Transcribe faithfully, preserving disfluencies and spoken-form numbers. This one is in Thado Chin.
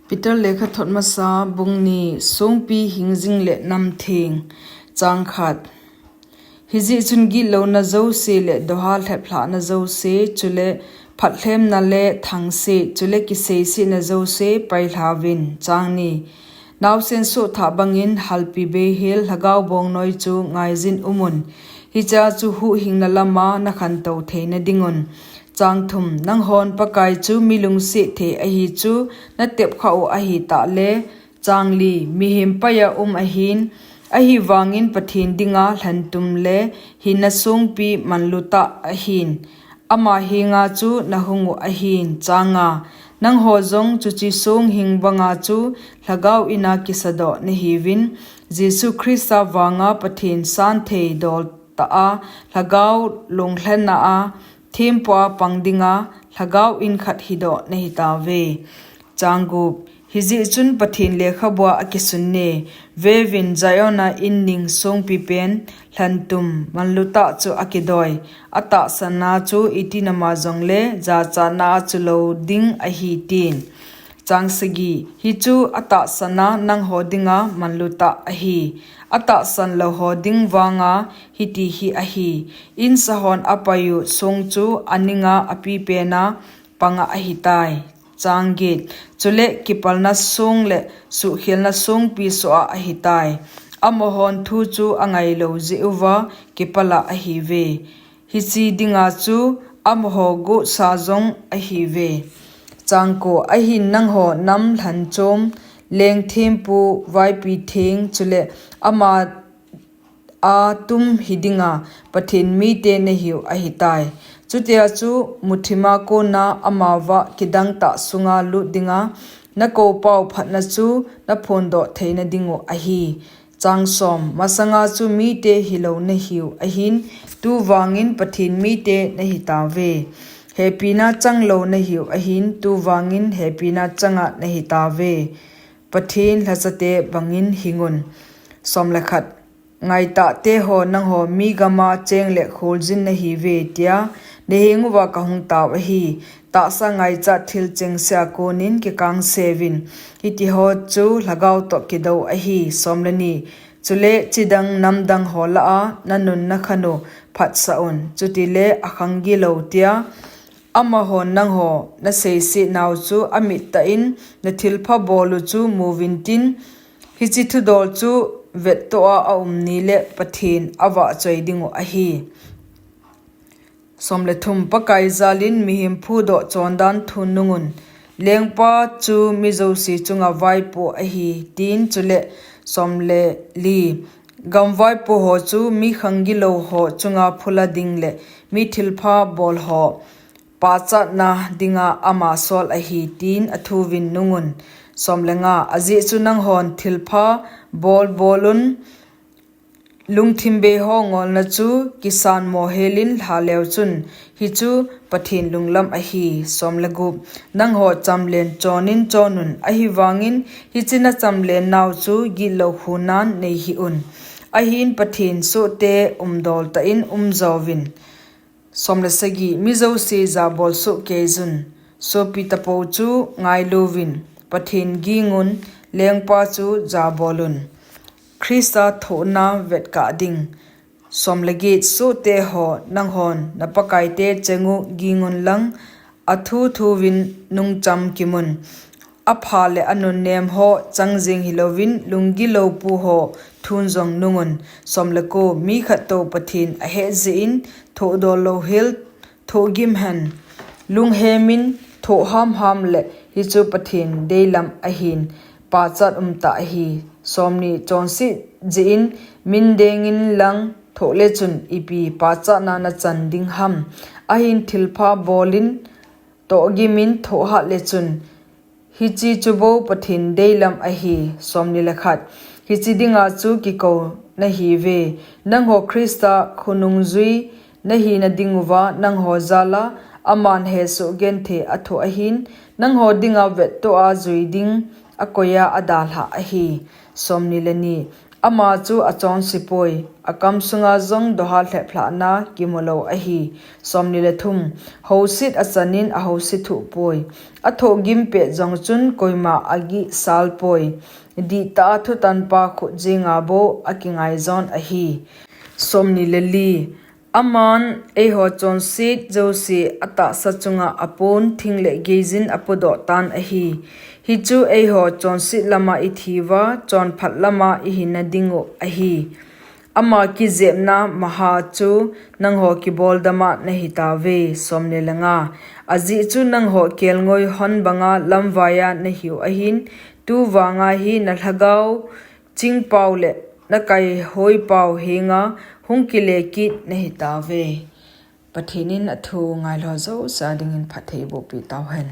Peter lekhathot masa bung ni. Songpi hingjing le namtheng. Chang khat. Hijeh chun gitlouna jouse le doha lheplhahna jouse, chule phatlhemna le thangse, chule kiseisetna jouse pailhauvin. Chang ni. Naosen sohthah bangin halpi beihel lhagao bongnoi chu ngaijin umun. Hichea chu huhhingna lama nakhantou theina dingun. Chang thum. Nanghon Pakai chu mi lungset thei ahi chu natepkhah u ahitah le. Chang li. Mihem paiya um ahin, ahivangin Pathen dinga lhentum le hinna songpi manlutah ahin, ama henga chu nahung u ahin. Chang nga. Nangho jong chuche songhing banga chu lhagao ina kisadoh nahiuvin, Jesu Christa vanga Pathen santhei doltah a, lhagao lunglhenna a, thempu a pang dinga lhagao in khat hidoh nahitauve. Chang gup. Hijeh chun Pathen lekhabua akisunne, Veuvin, Ziona in ning songpipen lhentum manlutah chu akidoi, atahsanna chu iti nama jongle jachatna a chu lou ding ahi, tin. Chang sagi. Hichu atahsanna nangho dinga manlutah ahi. Atahsan louho ding vanga hiti hi ahi: Insahon apaiyu song chu aninga apipena panga ahitai. Chang get. Chule kipalna song le suhkhelna songpi soh a ahitai. Amahon thu chu angailou jeh uva kipala ahiuve. Hiche dinga chu amaho gohsa jong ahiuve. Chang ko. Ahin nangho nam lhanchom, leng thempu, vaipi theng, chule ama a tum hidinga Pathen mite nahiu ahitai. Chutia chu muthima kona amavah kidangtah sunga lut dinga nakoupau phatna chu naphondoh theina dingu ahi. Chang som. Masanga chu mite hilou nahiu ahin, tuvangin Pathen mite nahitauve. Hepina changlou nahiu ahin, tuvangin hepina changa nahitauve. Pathen lhachate bangin hingun. Som le khat. Ngaitah teho, nangho mi gama cheng le kholjin nahiuve, tia nahenguva kahung tao ahi. Tahsa ngaichat thil chengsea konin kikangseuvin. Hitiho chu lhagao toh kidou ahi. Som le ni. Chule chidang namdang ho lah a nanun nakhanu phatsah un. Chutile akhang gilou tia amahon nangho naseisetnau chu amittah in nathilpha bolu chu muvintin, hiche thudol chu vettoh a aum nile Pathen avahchoi dingu ahi. Som le thum. Pakai jalin mihem phudoh chondan thun nungun. Lengpa chu mi jouse chunga vaipo ahi, tin. Chule som le li. Gam vaipo ho chu mi khang gilou ho chunga phula ding le mi thilpha bol ho pachatna dinga ama sol ahi, tin athuvin nungun. Som le nga. Ajeh chu nanghon thilpha bol bolun, lungthim bei ho ngolna chu kisanmo helin lhaleu chun, hichu Pathen lunglam ahi. Som le gup. Nangho chamlen chonin chonun, ahivangin hiche nachamlennau chu gitlou hunan neihih un. Ahin Pathen sohte umdoltah in umjouvin. Som le sagi. Mi jouse jabol sohkeiyun. Sopi tapou chu ngailouvin, Pathen gingun, lengpa chu jabolun. Christa thohna vetkah ding. Som le get. Sohte ho, nanghon na Pakaite chengu gingun lang, athu thuvin nungcham kimun. Apha le anunnem ho changjing hilouvin, lunggilou pu ho thun jong nungun. Som le ko. Mi khattou Pathen ahet jeh in thohdol louhel thohgim hen. Lunghemin thoh hamham le hichu Pathen deilam ahin, pachat umtah ahi. Som ni. Chonset jeh in min dengin lang thoh le chun ipi pachatna nachan ding ham? Ahin thilpha bolin tohgimin thohhat le chun, hiche chubou Pathen deilam ahi. Som ni le khat. Hiche dinga chu kikou nahiuve. Nangho Christa khonungjui nahina dinguva nangho jala aman hesoh genthei athoh ahin, nangho dinga vettoh a jui ding akoiya adalhah ahi. Som ni le ni. Ama chu achonsepoi, akam sunga jong doha lheplhahna kimu lou ahi. Somni le thum. Houset achanin ahouse thuhpoi, athohgim pet jong chun koima agihsalpoi. Dihtah a thutanpa khut jenga bou akingaijon ahi. Somni le li. Aman eiho chonset jouse atahsa chunga apon thing le geijin apodoh tan ahi. Hichu eiho chonset lama ithiuva, chonphat lama ihinna dingu ahi. Ama kijepna maha chu nangho kiboldama nahitauve. Somni le nga. Ajeh chu nangho kelngoi hon banga lamvaia nahiu ahin, tuvanga hi nalhagao chingpau le nakaihoipau henga hung kile kit nahitauve. Pathen in athu ngailou jouse dingin phatthei bohpeh tauhen.